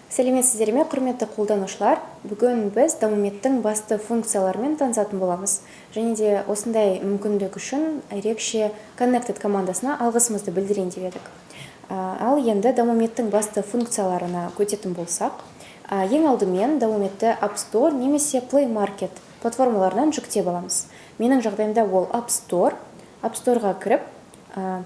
Сәлеметсіздер ме, құрметті қолданушылар! Бүгін біз Дамумедтің басты функцияларымен танысатын боламыз. Және де осындай мүмкіндік үшін ерекше Connected командасына алғысымызды білдірейін деп едік. Ал енді Дамумедтің басты функцияларына өтетін болсақ, ең алдымен Дамумедті App Store немесе Play Market платформаларынан жүктеп аламыз. Менің жағдайымда ол App Store. App Store'ға кіріп,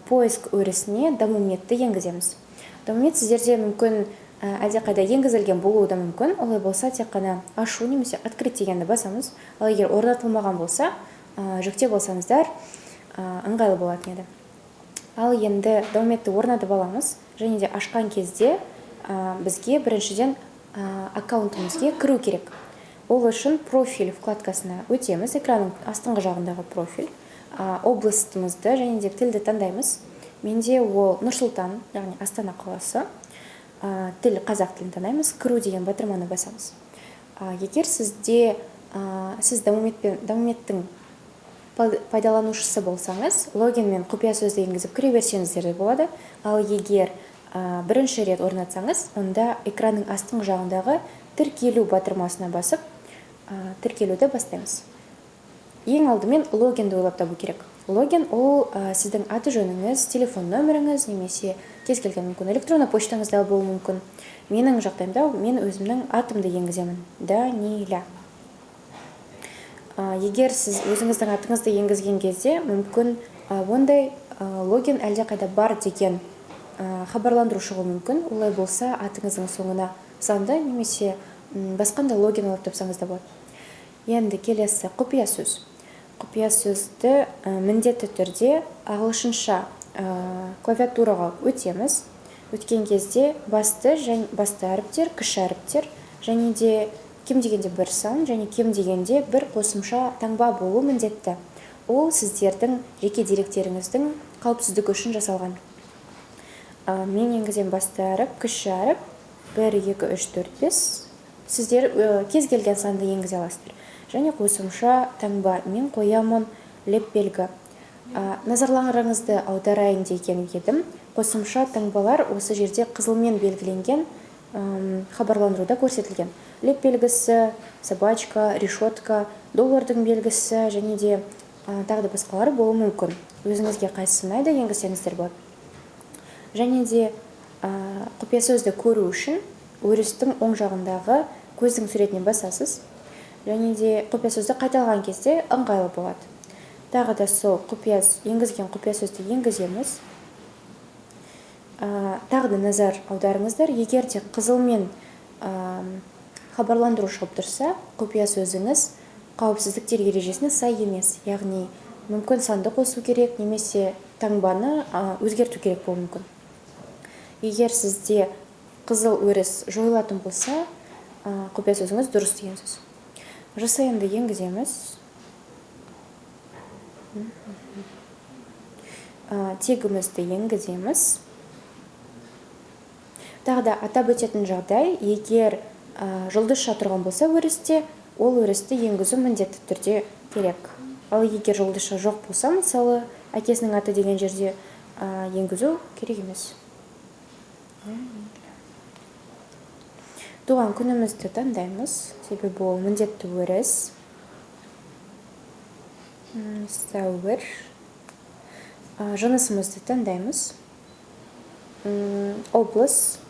поиск өрісіне Дамумедті енгіземіз. Дамумед сіздерде мүмкін әлдеқайда енгізілген болуы да мүмкін. Олай болса, тек қана ашу немесе открыть дегенді басамыз. Ал егер орнатылмаған болса, жүктеп алсаңыздар, ыңғайлы болатын еді. Ал енді Дамумедті орнатып аламыз және де ашқан кезде бізге біріншіден аккаунтымызге кіру керек. Ол үшін профиль вкладкасына өтеміз, экранның астыңғы жағындағы профиль, облыстымызды және де тілді таңдаймыз. Менде ол Нұр-Сұлтан, яғни Астана қаласы. Тіл қазақ тілін таңдаймыз, кіру деген батырманы басамыз. Егер сіз Дамумедтің пайдаланушысы болсаңыз, логин мен құпия сөзді енгізіп кіре берсеңіздер де болады. Ал егер бірінші рет орнатсаңыз, онда экранның астыңғы жағындағы тіркелу батырмасына басып, тіркелуді бастаймыз. Ең алдымен логинді ойлап табу керек. Логин ол сіздің аты жөніңіз, телефон нөміріңіз немесе кез келген мүмкін электронды почтаңыз да болуы мүмкін. Менің жағдайымда мен өзімнің атымды енгіземін. Даниля. Егер сіз өзіңіздің атыңызды енгізген кезде, мүмкін ондай логин әлдеқайда бар деген хабарландыру шығуы мүмкін. Олай болса, атыңыздың соңына санды немесе басқандай логин ойлап тапсаңыз да болады. Енді келесі құпия сөз. Құпия сөзді міндетті түрде ағылшынша клавиатураға өтеміз. Өткен кезде басты әріптер, кіші әріптер және де кем дегенде бір сан және кем дегенде бір қосымша таңба болу міндетті. Ол сіздердің жеке деректеріңіздің қауіпсіздігі үшін жасалған. Мен енгізем басты әріп, кіші әріп, 1, 2, 3, 4, 5. Сіздер кез келген санды енгізе аласыздар. Және қосымша таңба мен қоямын леп белгі. Назарларыңызды аударайын деген едім. Қосымша таңбалар осы жерде қызылмен белгіленген хабарландыруда көрсетілген. Леп белгісі, собачка, решетка, доллардың белгісі және де тағы да басқалары болуы мүмкін. Өзіңізге қайсысы ұнайды, енгізсеңіздер болады. Және де құпия сөзді көру үшін өрістің оң жағындағы көздің суретіне басасыз. Және де құпия сөзді қайталаған кезде ыңғайлы болады. Тағы да сол енгізген құпия сөзді енгіземіз. Тағы да назар аударыңыздар, егер де қызылмен хабарландыру шығып тұрса, құпия сөзіңіз қауіпсіздіктер ережесіне сай емес. Яғни мүмкін санды қосу керек немесе таңбаны өзгерту керек болуы мүмкін. Егер сізде қызыл өріс жойылатын болса, құпия сөзіңіз дұрыс деген сөз. ЖСН-ді енгіземіз. Тегімізді енгіземіз. Тағы да атап өтетін жағдай, егер жұлдызша тұрған болса өрісте, ол өрісті енгізу міндетті түрде керек. Ал егер жұлдызша жоқ болса, мысалы, әкесінің аты деген жерде, енгізу керек емес. Туған күнімізді таңдаймыз, себебі ол міндетті өріс. Сәуір. Жынысымызды таңдаймыз. Облыс.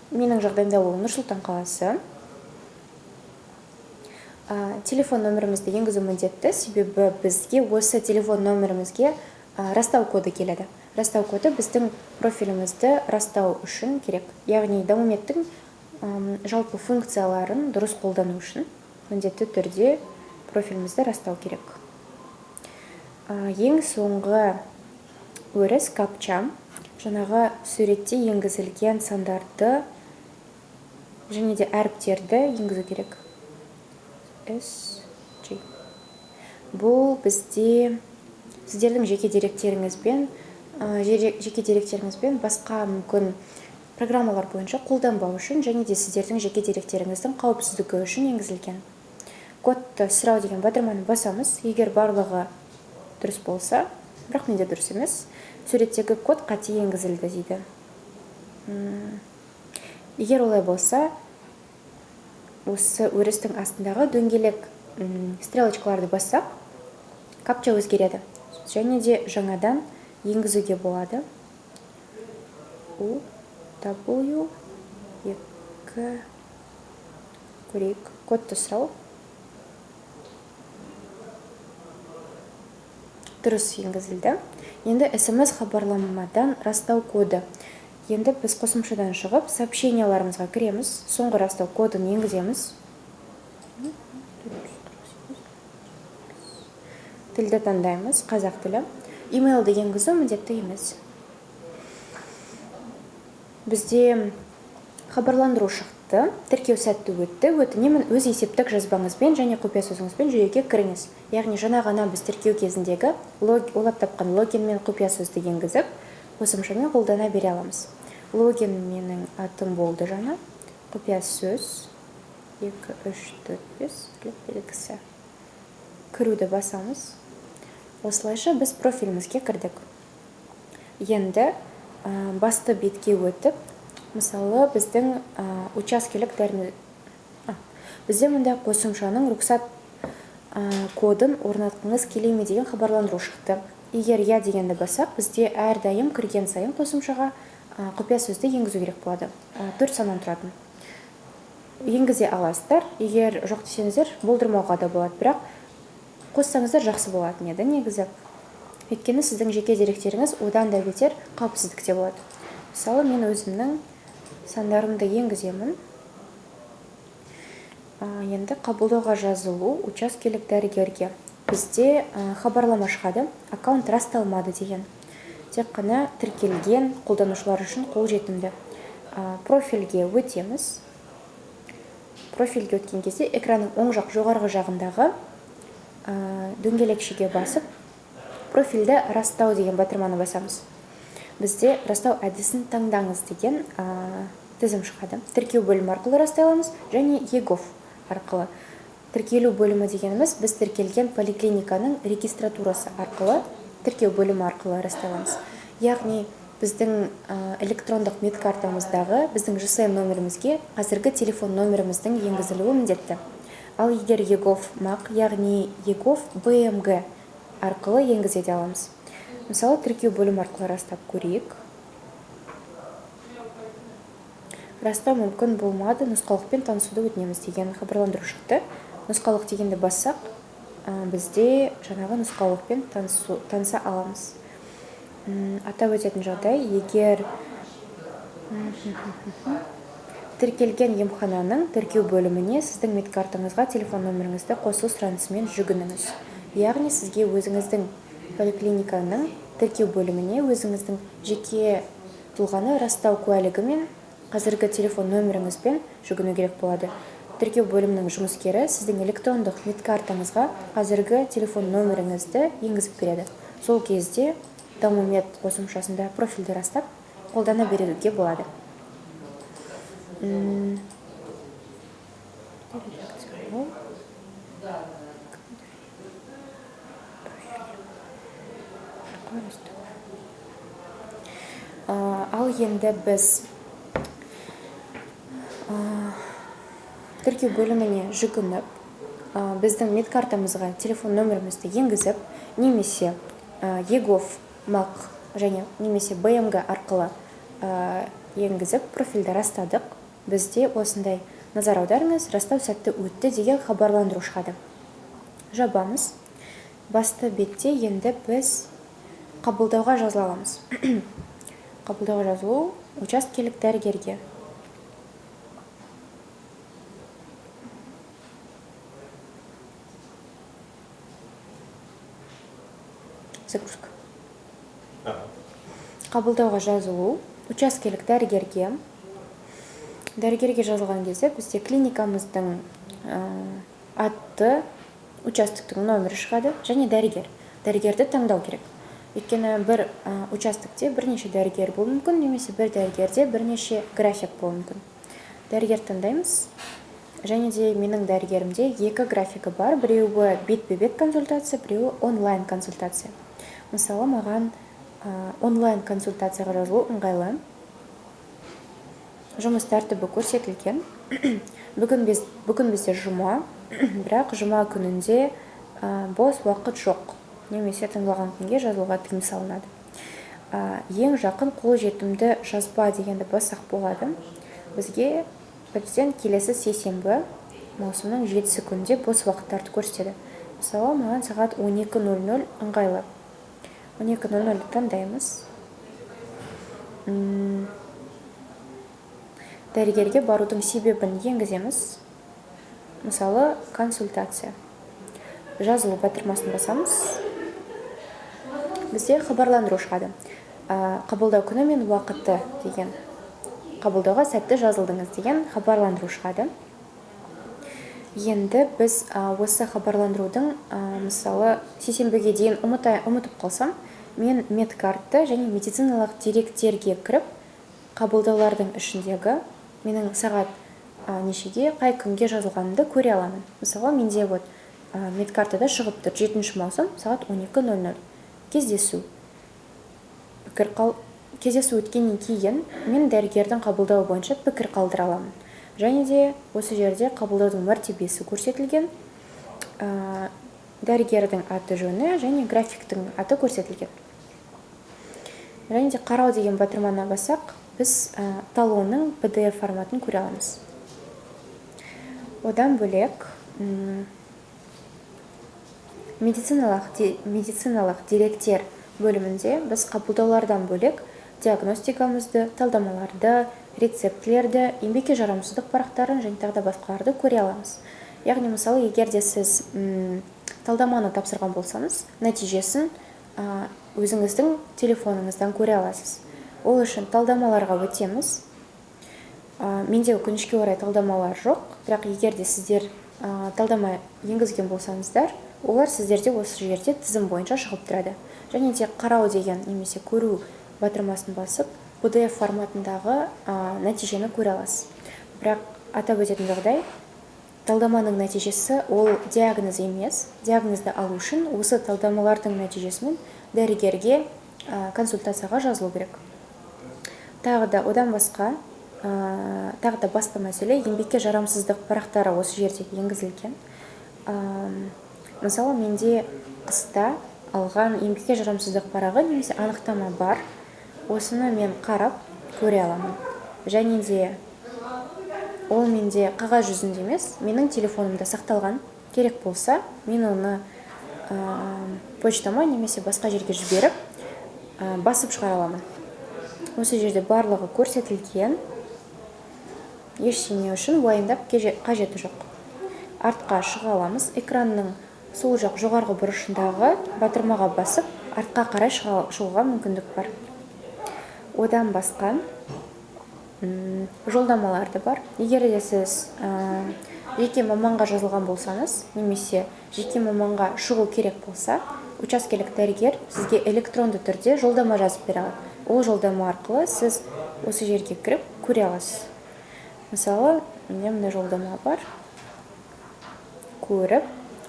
Менің жағдайымда ол Нұр-Сұлтан қаласы. Телефон нөмірімізді енгізу міндетті, себебі бізге осы телефон нөмірімізге растау коды келеді. Растау коды біздің профилімізді растау үшін керек. Яғни Дамумедтің жалпы функцияларын дұрыс қолдану үшін міндетті түрде профилімізді растау керек. Ең соңғы өріс капча, жаңағы суретте енгізілген сандарды және де әріптерді енгізу керек. S, G. Бұл бізде сіздердің жеке деректеріңізбен басқа мүмкін программалар бойынша қолданбау үшін және де сіздердің жеке деректеріңіздің қауіпсіздігі үшін енгізілген. Кодты сұрау деген батырманы басамыз. Егер барлығы дұрыс болса, бірақ менде дұрыс емес. Суреттегі код қате енгізілді дейді. Егер олай болса, Осы өрістің астындағы дөңгелек стрелочкаларды бассақ, капча өзгереді. Және де жаңадан енгізуге болады. У, W, 2, көрейік, кодты сұрау. Дұрыс енгізілді. Енді СМС хабарламадан растау коды. Енді біз қосымшадан шығып, сообщенияларымызға кіреміз. Соңғы растау кодын енгіземіз. Тілді таңдаймыз, қазақ тілі. Имейлді енгізу міндетті емес. Бізде хабарландыру шықты, тіркеу сәтті өтті. Өтінемін, өз есептік жазбаңызбен және құпия сөзіңізбен жүйеге кіріңіз. Яғни жаңа ғана біз тіркеу кезіндегі ойлап тапқан логин мен құпия сөзді енгізіп, қосымшамен қолдана бере аламыз. Логин менің атым болды жаңа. Құпия сөз 2, 3, 4, 5 белгісі. Кіруді басамыз. Осылайша біз профилімізге кірдік. Енді басты бетке өтіп, мысалы, біздің учаскелік дәрі, бізде мында қосымшаның рұқсат кодын орнатқыңыз келе ме деген хабарландыру шықты. Егер я дегенді бассақ, бізде әрдайым кірген сайын қосымшаға құпия сөзді енгізу керек болады. 4 саннан тұратын. Енгізе аласыздар. Егер жоқ десеңіздер, болдырмауға да болады. Бірақ қоссаңыздар жақсы болатын еді негізі. Өйткені сіздің жеке деректеріңіз одан да бетер қауіпсіздікте болады. Мысалы, мен өзімнің сандарымды енгіземін. Енді қабылдауға жазылу учаскелік дәрігерге. Бізде хабарлама шығады, аккаунт расталмады деген. Тек қана тіркелген қолданушылар үшін қолжетімді. Профильге өтеміз. Профильге өткен кезде экранның оң жақ жоғарғы жағындағы дөңгелекшеге басып, профильді растау деген батырманы басамыз. Бізде растау әдісін таңдаңыз деген тізім шығады. Тіркеу бөлімі арқылы растай аламыз және eGov арқылы. Тіркелу бөлімі дегеніміз біз тіркелген поликлиниканың регистратурасы арқылы, тіркеу бөлімі арқылы растай аламыз. Яғни біздің электрондық медкартамыздағы біздің ЖСН номерімізге қазіргі телефон номеріміздің енгізілуі міндетті. Ал егер eGov МАҚ, яғни eGov БМГ арқылы енгізе де аламыз. Мысалы, тіркеу бөлімі арқылы растап көрейік. Растау мүмкін болмады, нұсқаулықпен танысуды өтінеміз деген хабарландыру шықты. Нұсқаулық дегенді бассақ, бізде жаңағы нұсқаулықпен таныса аламыз. Атап өтетін жағдай, егер тіркелген емхананың тіркеу бөліміне сіздің медкартаңызға телефон нөміріңізді қосу сұранысымен жүгініңіз. Яғни сізге өзіңіздің поликлиниканың тіркеу бөліміне өзіңіздің жеке тұлғаны растау куәлігімен қазіргі телефон нөміріңізбен жүгіну керек болады. Тіркеу бөлімінің жұмыскері сіздің электрондық медкартаңызға қазіргі телефон нөміріңізді енгізіп береді. Сол кезде Дамумед қосымшасында профильді растап қолдана беруге болады. Ал енді біз тіркеу бөліміне жүгініп, біздің медкартамызға телефон нөмірімізді енгізіп, немесе eGov МАҚ және немесе БМГ арқылы енгізіп профильді растадық. Бізде осындай назар аударыңыз, растау сәтті өтті деген хабарландыру шығады. Жабамыз. Басты бетте енді біз қабылдауға жазыла аламыз. Қабылдауға жазылу учаскелік дәрігерге. Загрузка. Қабылдауға жазылу учаскелік дәрігерге. Дәрігерге жазылған кезде бізде клиникамыздың атты, участоктың нөмірі шығады және дәрігер. Дәрігерді таңдау керек. Өйткені бір участокте бірнеше дәрігер болуы мүмкін, немесе бір дәрігерде бірнеше график болуы мүмкін. Дәрігер таңдаймыз. Және де менің дәрігерімде екі графигі бар. Біреуі бетпе-бет консультация, біреуі онлайн консультация. Мысалы, маған онлайн консультацияға жазылу ыңғайлы. Жұмыс тәртібі көрсетілген. Бүгін бізде жұма, бірақ жұма күнінде бос уақыт жоқ немесе таңдалған күнге жазылуға тыйым салынады. Ең жақын қолжетімді жазба дегенді бассақ болады. Бізге бірден келесі сейсенбі, маусымның 7-сі күнінде бос уақыттарды көрсетеді. Мысалы, маған сағат 12:00 ыңғайлы. 12:00 таңдаймыз. Дәрігерге барудың себебін енгіземіз, мысалы, консультация. Жазылу батырмасын басамыз. Бізде хабарландыру шығады, қабылдау күні мен уақыты деген, қабылдауға сәтті жазылдыңыз деген хабарландыру шығады. Енді біз осы хабарландырудың, мысалы, сейсенбіге дейін ұмытып қалсам, мен медкартты және медициналық деректерге кіріп, қабылдаулардың ішіндегі менің сағат нешеге, қай күнге жазылғанымды көре аламын. Мысалы, менде вот медкартада шығып тұр: 7 маусым, сағат 12:00 кездесу. Кездесу өткеннен кейін мен дәрігердің қабылдауы бойынша пікір қалдыра аламын. Және де осы жерде қабылдаудың мәртебесі көрсетілген, дәрігердің аты жөні және графиктің аты көрсетілген. Және де қарау деген батырманы бассақ, біз талонның PDF форматын көре аламыз. Одан бөлек медициналық деректер бөлімінде біз қабылдаулардан бөлек диагностикамызды, талдамаларды, рецептілерді, еңбекке жарамсыздық парақтарын және тағы да басқаларды көре аламыз. Яғни, мысалы, егер де сіз талдаманы тапсырған болсаңыз, нәтижесін өзіңіздің телефоныңыздан көре аласыз. Ол үшін талдамаларға өтеміз. Менде, өкінішке орай, талдамалар жоқ, бірақ егер де сіздер талдама енгізген болсаңыздар, олар сіздерде осы жерде тізім бойынша шығып тұрады. Және де қарау деген немесе көру батырмасын басып, PDF форматындағы нәтижені көре аласыз. Бірақ атап өтетін жағдай: талдаманың нәтижесі ол диагноз емес. Диагнозды алу үшін осы талдамалардың нәтижесімен дәрігерге консультацияға жазылу керек. Тағы да одан басқа, тағы да басты мәселе — еңбекке жарамсыздық парақтары осы жерде енгізілген. Мысалы, менде қыста алған еңбекке жарамсыздық парағы немесе анықтама бар. Осыны мен қарап көре аламын. Және де ол менде қағаз жүзінде емес, менің телефонымда сақталған. Керек болса, мен оны почтама немесе басқа жерге жіберіп, басып шығара аламын. Осы жерде барлығы көрсетілген, ештеңе үшін уайымдап қажеті жоқ. Артқа шыға аламыз. Экранның сол жақ жоғарғы бұрышындағы батырмаға басып, артқа қарай шығуға мүмкіндік бар. Одан басқа жолдамалар да бар. Егер де сіз жеке маманға жазылған болсаңыз немесе жеке маманға шығу керек болса, учаскелік дәрігер сізге электронды түрде жолдама жазып бере алады. Ол жолдама арқылы сіз осы жерге кіріп көре аласыз. Мысалы, менде мындай жолдама бар. Көріп,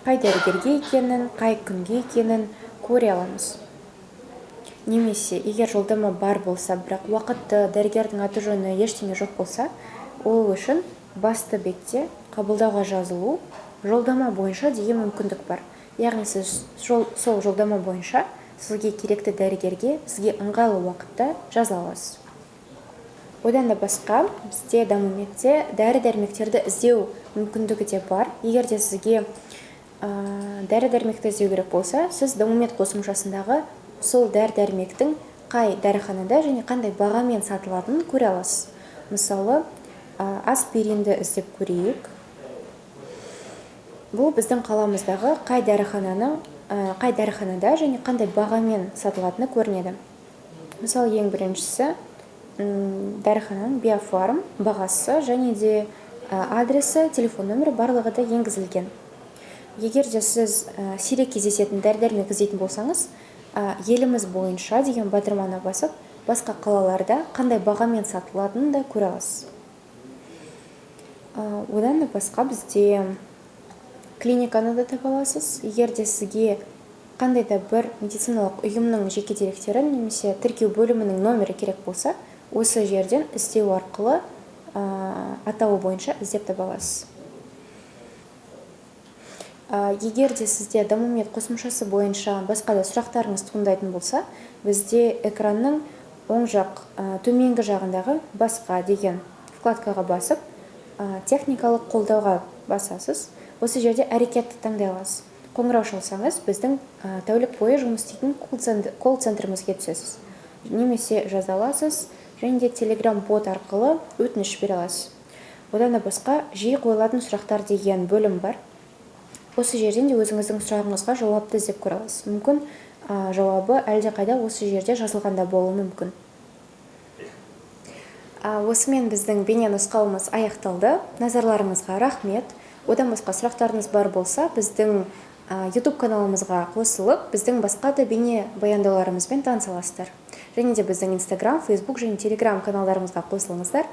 қай дәрігерге екенін, қай күнге екенін көре аламыз. Немесе егер жолдама бар болса, бірақ уақытты, дәрігердің аты жөні, ештеңе жоқ болса, ол үшін басты бетте қабылдауға жазылу жолдама бойынша деген мүмкіндік бар. Яғни сіз сол жолдама бойынша сізге керекті дәрігерге сізге ыңғайлы уақытта жазыла аласыз. Одан да басқа бізде Дамуметте дәрі дәрмектерді іздеу мүмкіндігі де бар. Егер де сізге дәрі дәрмекті іздеу керек болса, сіз Дамумед қосымшасындағы сол дәрі дәрмектің қай дәріханада және қандай бағамен сатылатынын көре аласыз. Мысалы, аспиринді іздеп көрейік. Бұл біздің қаламыздағы қай дәріханада және қандай бағамен сатылатыны көрінеді. Мысалы, ең біріншісі дәріхананың Биофарм, бағасы және де адресі, телефон нөмірі, барлығы да енгізілген. Егер де сіз сирек кездесетін дәрі дәрмек іздейтін болсаңыз, еліміз бойынша деген батырманы басып, басқа қалаларда қандай бағамен сатылатынын да көре аласыз. Одан да басқа бізде клиниканы да таба аласыз. Егер де сізге қандай да бір медициналық ұйымның жеке деректері немесе тіркеу бөлімінің номері керек болса, осы жерден іздеу арқылы атауы бойынша іздеп таба аласыз. Егер де сізде Дамумед қосымшасы бойынша басқа да сұрақтарыңыз туындайтын болса, бізде экранның оң жақ төменгі жағындағы «Басқа» деген вкладкаға басып, техникалық қолдауға басасыз. Осы жерде әрекетті таңдай аласыз. Қоңырау шалсаңыз, біздің тәулік бойы жұмыс істейтін колл центрімізге түсесіз немесе жаза аласыз және де Телеграм бот арқылы өтініш бере аласыз. Одан да басқа «Жиі қойылатын сұрақтар» деген бөлім бар. Осы жерден де өзіңіздің сұрағыңызға жауапты іздеп көре аласыз. Мүмкін, жауабы әлдеқайда осы жерде жазылған да болуы мүмкін. Осымен біздің бейне нұсқауымыз аяқталды. Назарларыңызға рахмет. Одан басқа сұрақтарыңыз бар болса, біздің YouTube каналымызға қосылып, біздің басқа да бейне баяндауларымызбен таныса аласыздар және де біздің Инстаграм, Фейсбук және Телеграм каналдарымызға қосылыңыздар.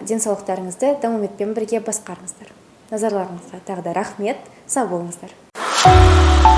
Денсаулықтарыңызды Дамумедпен бірге басқарыңыздар. Назарларыңызға тағы да рахмет. Сау болыңыздар.